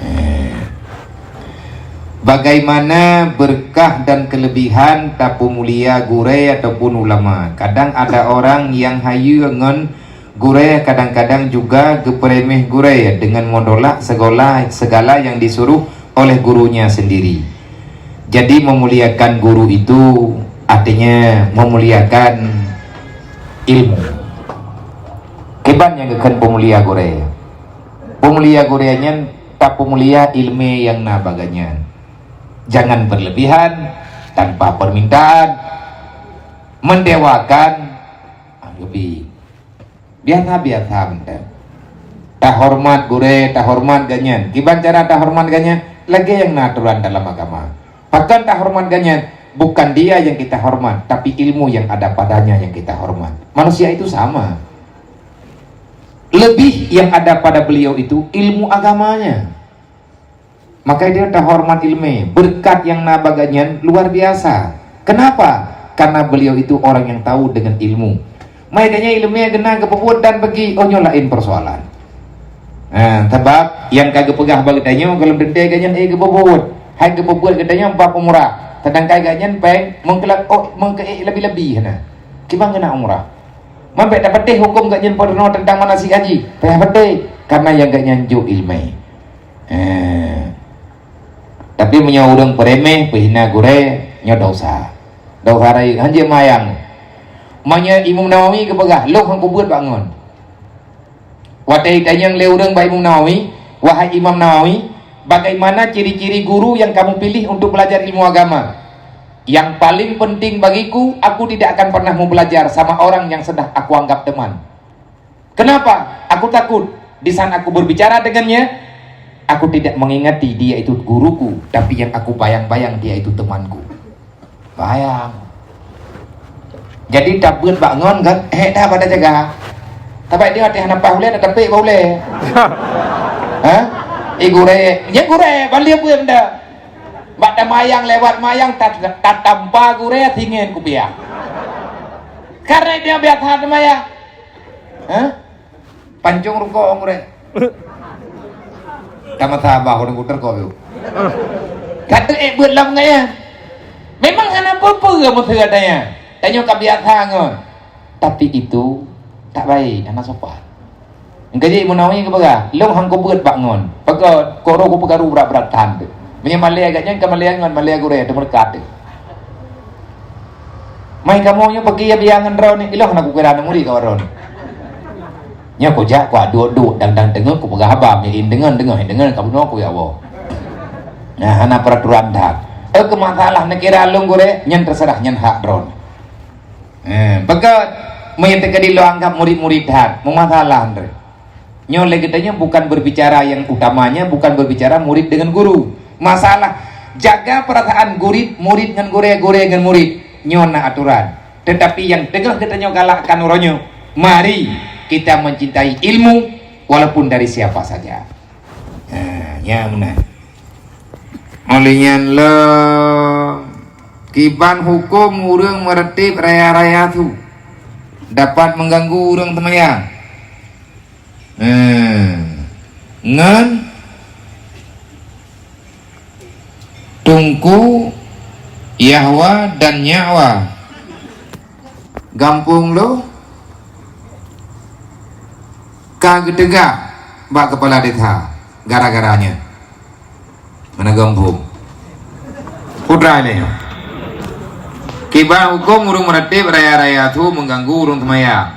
Eh. Bagaimana berkah dan kelebihan tapeumulia gurée ataupun ulama? Kadang ada orang yang hayeue ngon gurée, kadang-kadang juga geupeuremeh gurée dengan menolak segala, segala yang disuruh oleh gurunya sendiri. Jadi memuliakan guru itu artinya memuliakan ilmu. Kiban nyang geukheun peumulia gurée. Peumulia gurée nyan tapeumulia ileumé nyang na bak geuhnyan. Jangan berlebihan, tanpa permintaan, mendewakan, ah, leubeh. Biasa-biasa mantong. Tahoreumat gurée, tahoreumat geuhnyan. Kiban cara tahoreumat geuhnyan? Lagée nyang na aturan dalam agama. Pakon tahoreumat geuhnyan? Bukan dia yang kita hormat, tapi ilmu yang ada padanya yang kita hormat. Manusia itu sama. Lebih yang ada pada beliau itu ilmu agamanya. Maka dia tahoreumat ileumé, beureukat nyang na bak geuhnyan luar biasa. Kenapa? Karena beliau itu orang yang tahu dengan ilmu. Mai geuhnyan ileumé geuhnyan geupeubuet dan bagi, oh, nyoe laén persoalan. Ha, sabab nyang ka geupeugah bak geutanyoe gohlom teuntée geuhnyan, eh, geupeubuet. Hai geupeubuet geutanyoe bab umrah. Sedangkan geuhnyan péng meungkeulat, oh, meungkeuék lebi-lebi hana. Kiban geuhnyan umrah. Man bék tapatéh huköm geuhnyan peurunoe teuntang manasik haji. Payah patéh, karena nyang geuhnyan jok ileumé. Eh. Tapi meunyoe ureuëng peuremeh, peuhina gurée, nyoe desya. Desya rayeuk, hanjeuet mayang. Meunyoe Imam Nawawi geupeugah, lôn han kubeuet bak ngon. Watée itanyong lé ureuëng bak Imam Nawawi, "Wahai Imam Nawawi, bagaimana ciri-ciri guru yang kamu pilih untuk belajar ilmu agama?" "Yang paling penting bagiku, aku tidak akan pernah mau belajar sama orang yang sudah aku anggap teman. Kenapa? Aku takut di saat aku berbicara dengannya, aku tidak mengingati dia itu guruku, tapi yang aku bayang-bayang dia itu temanku." Bayang. Jadi tabeuet bak ngon kan, eh, dah pada jaga. Tapi dia hati hana paih ulèe, dah tapék bak ulèe. Ha? Eh, gurèe, nyan gurèe, ban lheueh beuet dah. Bak tamayang lewat mayang, tat-, tatampa gurèe singèn kupiah. Karena dia biasa tamayang. Ha? Pancong rukok ureueng. Tamasabah ureueng kuter kok yuk. Kata eh buat lam ngaya. Memang hana apa-apa masa katanya. Tanyoe ka biasa ngon. Tapi itu tak baik, hana sopan. Engkau jadi menawi ke bagah, long hang kau buat bak ngon. Pakai koro ku pekaru berat-berat tahan tu. Punya malai agaknya ke malai ngon, malai gurèe tu mereka tu. Mai kamoe nyoe peugi ya biya ngon droeneuh, ilong na kukira na muri ka droeneuh. Nyoe kujak ku aduek-duek dang-dang teungeut kupeugah haba, meuin deungon-deungon deungon ka bunoe ku ya Allah. Nah, hana peraturan that. Eh, keu masalah neukira lôn gurèe, nyan terserah nyan hak droeneuh. Eh, beugöt meunyoe teukeudi lôn anggap murid-murid that, meumasalah droe. Nyoe lé geutanyoe bukan berbicara yang utamanya, bukan berbicara murid dengan guru. Masalah jaga perasaan gurid, murid ngon gurèe, gurèe ngon murid. Nyoe na aturan. Tetapi yang teungoh geutanyoe galakkan uroe nyoe, mari kita mencintai ilmu walaupun dari siapa saja. Ha, nyan meunan. Oleh nyan lom, kiban huköm ureuëng meureutéb raya-raya su dapat mengganggu ureuëng seumayang. Eh, ngon Teungku Yahwa dan Nyakwa gampông lo ka geuteugak bak keupala desa gara-gara nyan. Mana gampông? Putra nyoe. Kiban huköm ureuëng meureutéb raya-raya su mengganggu ureuëng seumayang.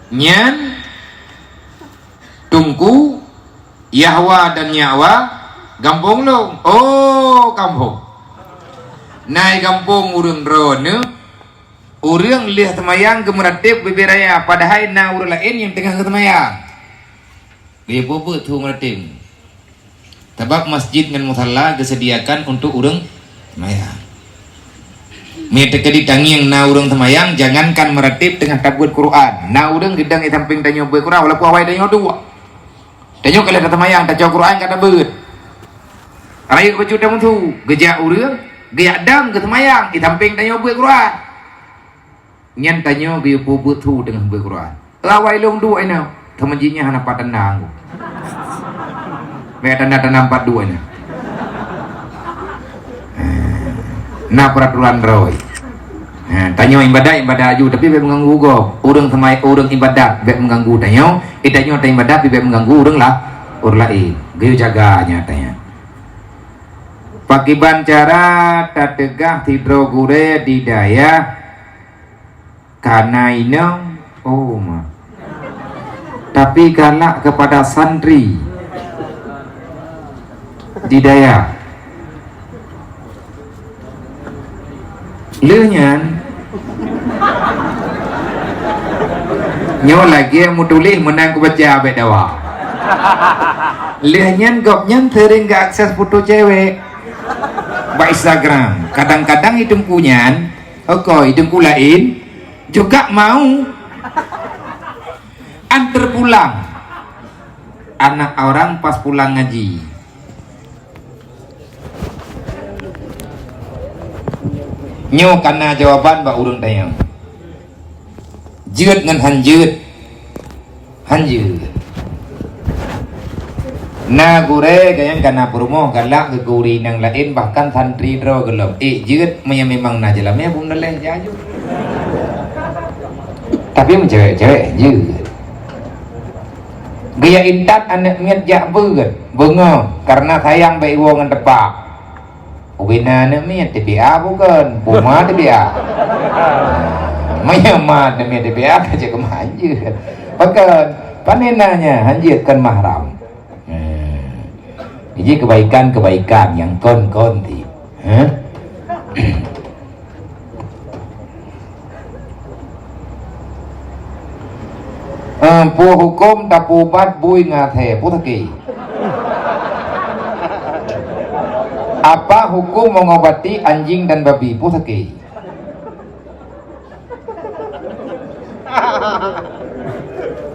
Nyan Teungku Yahwa dan Nyakwa gampông lôn. Oh, gampông. Na i gampông ureuëng droeneuh, ureuëng lheueh seumayang geumeureutéb bubé raya, padahai na ureuëng laén nyang teungoh geuseumayang. Dia bubeuet su meureutéb. Sabab masjid ngon musalla geuseudiakan untuk ureuëng seumayang. Meunyoe teukeudi tangieng na ureuëng seumayang, jangankan meureutéb teungoh tabeuet Quran. Na ureuëng geudong i sampéng tanyoe beuet Quran, walaupun awai tanyoe duek. Tanyoe ka lheueh taseumayang, tacok Quran ka tabeuet. Rayeuk bacut tameusu, geujak ureuëng, geujak dong geuseumayang, i sampéng tanyoe beuet Quran. Nyan tanyoe geuyue peubuet su teungoh beuet Quran. Awai lôn duek inoe, teuma jih nyan hana pat tanda. Bèk tanda-tanda empat dua nyan. Na peraturan droe. Ha, tanyoe ibadat, ibadat aju, tapi bèk mengganggu gob. Ureuëng seumai-, ureuëng ibadat bèk mengganggu tanyoe, eh, tanyoe ta ibadat, tapi bèk mengganggu ureuëng lah, ureuëng laén. Geuyue jaga nyan tanyoe. Pakiban cara tateugah sidroe gurèe di dayah Kana inong, oh ma. Tapi galak kepada santri di dayah. Lheueh nyan, nyoe lagèe meutuléh meunan kubaca bak dawa. Lheueh nyan gobnyan seuréng geuakses foto cewek bak Instagram. Kadang-kadang i teungku nyan, oh ko, i teungku laén, juga mau antar pulang anak orang pas pulang ngaji. Nyoe kana jawaban bak ureuëng tanyong. Jeuet ngon han jeuet. Hanjeuet. Na gurèe gayang kana peurumoh galak keu gurèe nyang laén, bahkan santri droe gohlom. Eh, jeuet meunyoe memang na jeulamèe beumeudaleh jaju. Tapi meucewek-cewek jeuet. Geujak intat aneuk miet jak beuet, beungoh, kareuna sayang bak iwoe ngon teupak. Ubena aneuk miet, T B A bukon, puma T B A. Meunyoe ma aneuk miet T B A, ka cit keumahan jeuet. Pakon, pane na nyan, han jeuet kon mahram. Jadi kebaikan-kebaikan nyang kon-kon ti. Hah? Eh, peue huköm tapeuubat bui ngon asèe? Peue sakét? Apa hukum mengobati anjing dan babi? Peue sakét?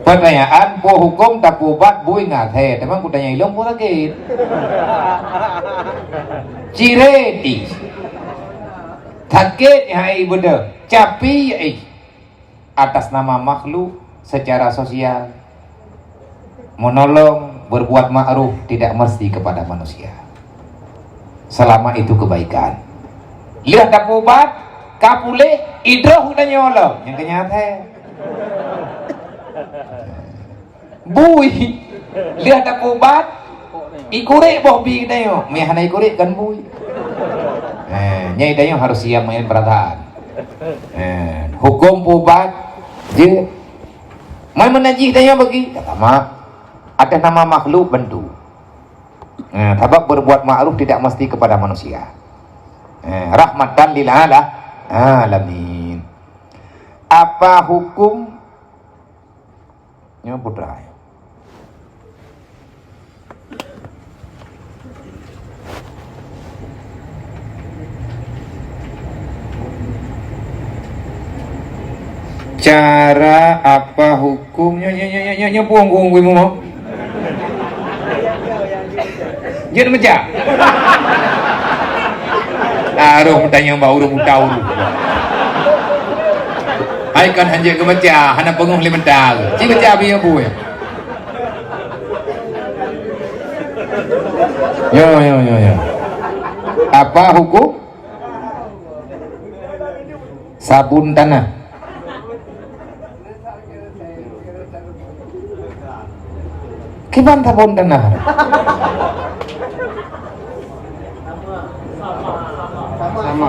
Pertanyaan, peue huköm tapeuubat bui ngon asèe? Teuma kutanyong ilôn peue sakét. Cirét ih. Sakét hai beudôh. Capi ih. Atas nama makhluk secara sosial. Menolong, berbuat ma'ruf tidak mesti kepada manusia. Selama itu kebaikan. Lheueh tapeuubat, ka puléh, idroh geutanyoe lom. Nyang keu nyan asèe. Bui. Lheueh tapeuubat, ikurek boh bi geutanyoe. Meuhana ikurek kan bui. Eh, nyan geutanyoe harus siap main perasaan. Eh, huköm peuubat jeuet. Man meunajih tanyoe bagi, ka sama. Atas nama makhluk bantu. Eh, sabab berbuat ma'ruf tidak mesti kepada manusia. Eh, rahmatan lil ala-, alamin. Apa hukum? Nyoe putra. Cara apa hukum? Nyoe, nyoe, nyoe, nyoe, nyoe, nyoe, buang, buang, buang, buang. Jeuet meucah. Ah, roh meutanyoe bak ureueng buta ureueng. Hai kan hanjeuet geumeucah, hana peungeuh lé meuta. Ci meucah biyeu bui. Yo, yo, yo, yo. Apa hukum? Sabon tanah. Kiban sabon tanah? Sama.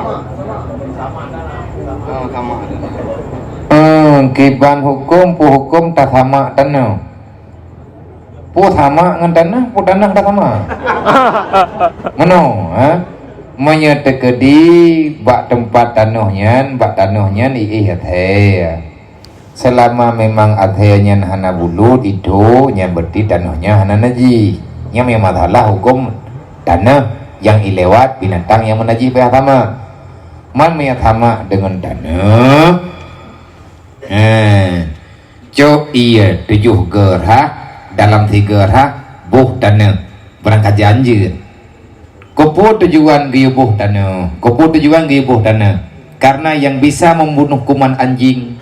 Oh, sama. Hmm, kiban huköm, peue huköm tasama tanah. Peue sama ngon tanah, peue tanah ka sama. Meunoe, ha? Meunyoe teukeudi bak teumpat tanoh nyan, bak tanoh nyan iéh asèe. Seulama memang asèe nyan hana bulut, itu nyan berarti tanoh nyan hana najih. Nyan memang masalah huköm tanah nyang ilewat binatang nyang meunajih payah sama. Man meunyoe sama deungon tanah, Eh, cok ié tujoh geurhah, dalam sigeurhah boh taneuh, beurangkajan jeuet. Keupeue tujuan geuyue boh taneuh? Keupeue tujuan geuyue boh taneuh? Karena yang bisa membunuh kuman anjing,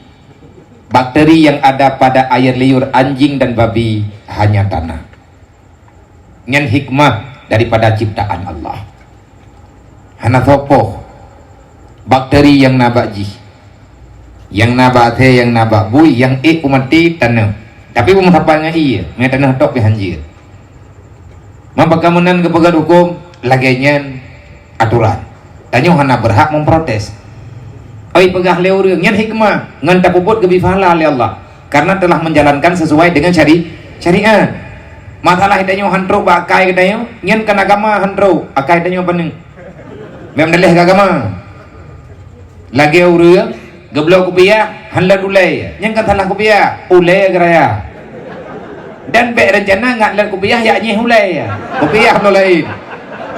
bakteri yang ada pada air liur anjing dan babi, hanya tanah. Nyan hikmah daripada ciptaan Allah. Hana soe poh bakteri nyang na bak jih, nyang na bak asèe, nyang na bak bui, nyang ék peumaté taneuh. Tapi beumeusapat ngon ié, meunyo taneuh tok pih hanjeuet. Man pakon meunan geupeugah huköm, lagèe nyan aturan. Tanyoe hana beurhak memprotes. Oi, peugah lé ureueng, nyan hikmah, ngon tapeubuet geubri pahala lé Allah, karena telah menjalankan sesuai dengan syari-, syariat. Masalah tanyoe han trok bak akai geutanyoe, nyan kan agama han trok, akai tanyoe paneuk. Meunan lé agama. Lagèe ureueng geubloe kupiah, han lôn ulèe, nyan kan salah kupiah, ulèe geuraya. Dan bèk reuncana ngat lôn kupiah yak nyeh ulèe, kupiah bloe laén.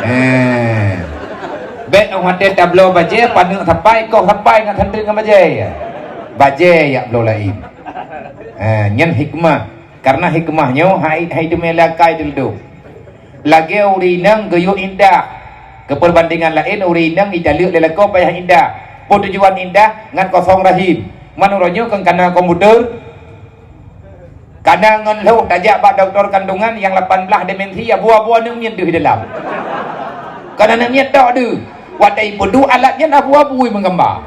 Eh. Bèk 'oh watèe tabloe bajèe, paneuk sapai, koh sapai ngat santri ngon bajèe. Bajèe yak bloe laén. Eh, nyan hikmah. Karena hikmah nyoe hai, hai teumé lé akai teuleudong. Lagèe ureueng inong geuyue indah. Keu peubandingan laén, ureueng inong italeuek lé lakoe payah indah. Peue tujuan indah? Ngat kosong rahim. Man uroe nyoe kon kana komputer, kana ngon lheueh tajak bak dokto kandungan nyang lapan blah dimensi, abu-abu aneuk miet deuh di dalam. Kon aneuk miet tok deuh. Watèe ipeuduek alat nyan abu-abu meugamba.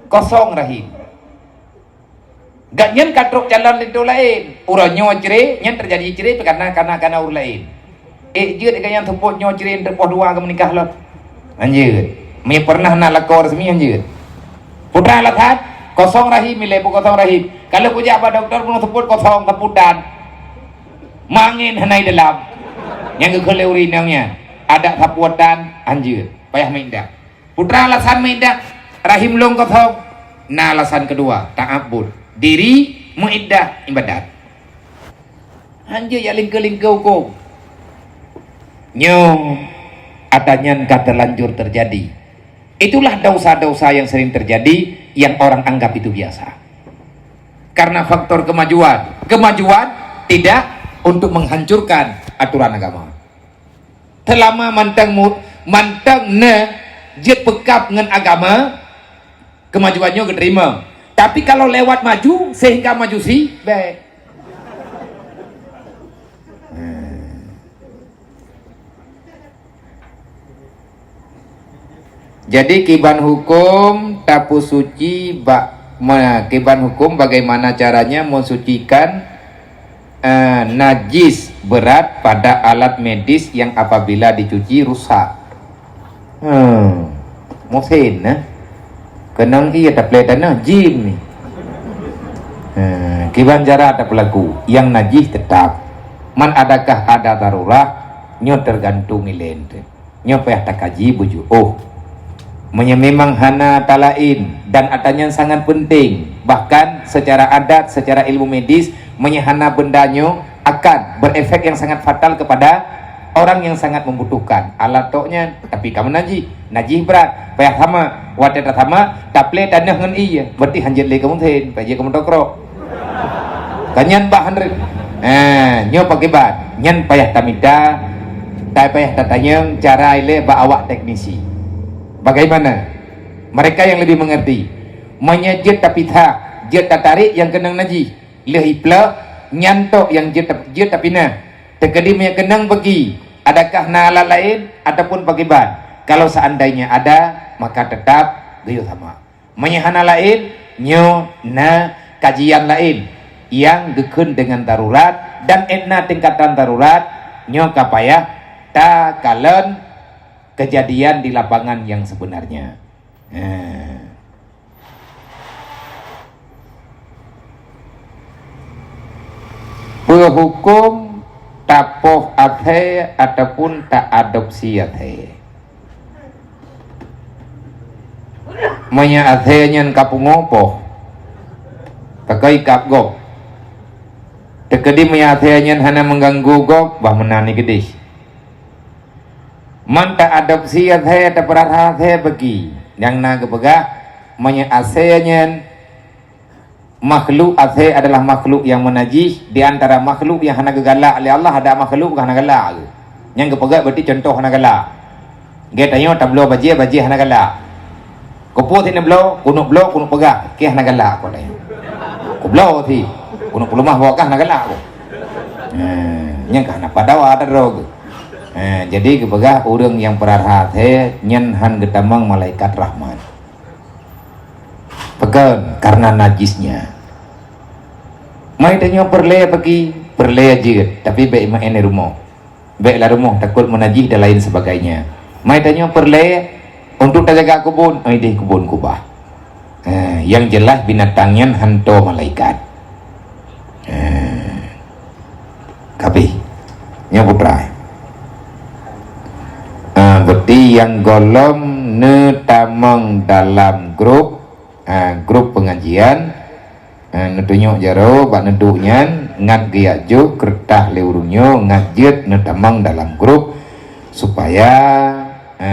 Kosong rahim. Gobnyan ka trok calon linto laén. Uroe nyoe cre, nyan teujadi cre karena kana-kana ureueng laén. Ék jeuet gobnyan seupôt nyoe cre teuk poh dua geumeunikah lom. Hanjeuet. Meunyo pernah na lakoe resmi hanjeuet. Peue alasan, kosong rahim, ilèe peue kosong rahim. Kalau kujak bak dokto peunoh seupôt kosong saputan. Mangén hana di dalam. Nyang geukheun lé ureueng inong nyan, adak saputan hanjeuet. Payah meuindah. Peue alasan meuiddah rahim lôn kosong? Na alasan keudua, ta'abbud. Diri meuiddah ibadat. Hanjeuet yak lingkeu-lingkeu huköm. Nyoe ata nyan ka terlanjur terjadi. Itulah dosa-dosa yang sering terjadi yang orang anggap itu biasa. Karena faktor kemajuan. Kemajuan tidak untuk menghancurkan aturan agama. Selama mantong mu-, mantong ne jeuet peukab ngon agama, kemajuan nyoe geuterima. Tapi kalau lewat maju sehingga majusi, bèk. Jadi kiban hukum tapeusuci bak ma-, kiban hukum bagaimana caranya mensucikan, eh, najis berat pada alat medis yang apabila dicuci rusak. Hmm. Musin, eh? Keunong ie taplè tanoh jim ni. Hmm. Kiban cara tapeulaku yang najis tetap. Man adakah ada darurat? Nyoe tergantung ilèe teuh. Nyoe payah takaji buju. Oh, meunyoe memang hana talaén dan ata nyan sangat penting, bahkan secara adat, secara ilmu medis, meunyoe hana benda nyoe akan berefek yang sangat fatal kepada orang yang sangat membutuhkan alat tok nyan, tapi ka meunajih, najih brat, payah sama, watèe tasama, taplè tanoh ngon ie, berarti hanjeuet lé keumeusen, payah jeuet keu meutokrok. Ka nyan bah han reuet. Ha, nyoe pakriban? Nyan payah tamita, ta-, payah tatanyong cara ilèe bak awak teknisi. Bagaimana? Mereka yang lebih mengerti. Meunyoe jeuet tapisah, jeuet tatarék nyang keunong najih, lheueh iplôk, nyan tok nyang jeuet ta-, jeuet tapinah. Teukeudi meunyoe keunong bagi, adakah na alat laén ataupun pakriban? Kalau seandainya ada, maka tetap geuyue sama. Meunyoe hana laén, nyoe na kajian laén nyang geukheun deungon darurat dan ék na tingkatan darurat, nyoe ka payah takalon kejadian di lapangan yang sebenarnya. Nah. Peuhukum tapoh asèe ataupun ta-adopsi asèe. Meunyoe asèe nyan ka pungo poh, ka keuikab gob. Teukeudi meunyoe asèe nyan hana meuganggu gob, bah meunan i keudeh. Man ta-adopsi asèe, tapeurara asèe bagi, nyang na geupeugah, meunyoe asèe nyan makhluk asèe adalah makhluk nyang meunajih, di antara makhluk nyang hana geugalak lé Allah, ada makhluk hana galak. Nyang geupeugah berarti contoh hana galak. Geutanyoe tabloe bajèe, bajèe hana galak. Keupeue sit neubloe, keuneuk bloe, keuneuk peugah, kèe hana galak keu tanyoe. Kubloe sit, keuneuk peuleumah bak kah hana galak keu. Nah, nyan ka hana padawa tadroe keu. Nah, jadi geupeugah ureueng nyang peurara asèe nyan han geutamong malaikat rahmat. Pakon? Karena najisnya. Mai tanyoe peureulèe bagi, peureulèe jeuet, tapi bèk imeu'en di rumoh. Bèk lam rumoh, takot meunajih dan lain sebagainya. Mai tanyoe peureulèe untuk tajaga keubon, ai deh keubon kubah. Ha, yang jelas binatang nyan hanto malaikat. Ha. Kabeh. Nyoe putra. Ha, berarti nyang gohlom neutamong dalam grup, ha, grup pengajian, ha, neutunyok jaroe bak neuduek nyan, ngat geujak jok keureutah lé ureueng nyoe, ngat jeuet neutamong dalam grup, supaya, ha,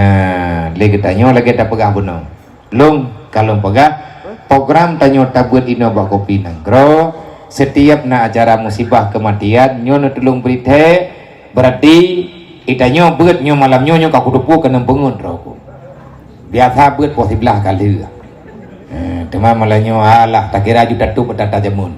lé geutanyoe lagèe tapeugah bunoe. Lôn, ka lôn peugah, program tanyoe tabeuet inoe bak Kopi Nanggroe, setiap na acara musibah keumatian, nyoe neutulông bri thèe, berarti geutanyoe beuet nyoe malam nyoe, nyoe ka kuteupue keunong peungeut droe ku. Biasa beuet poh siblaih ka lheueh. Eh, teuma malam nyoe, alah, takira ju tatup tata jameun.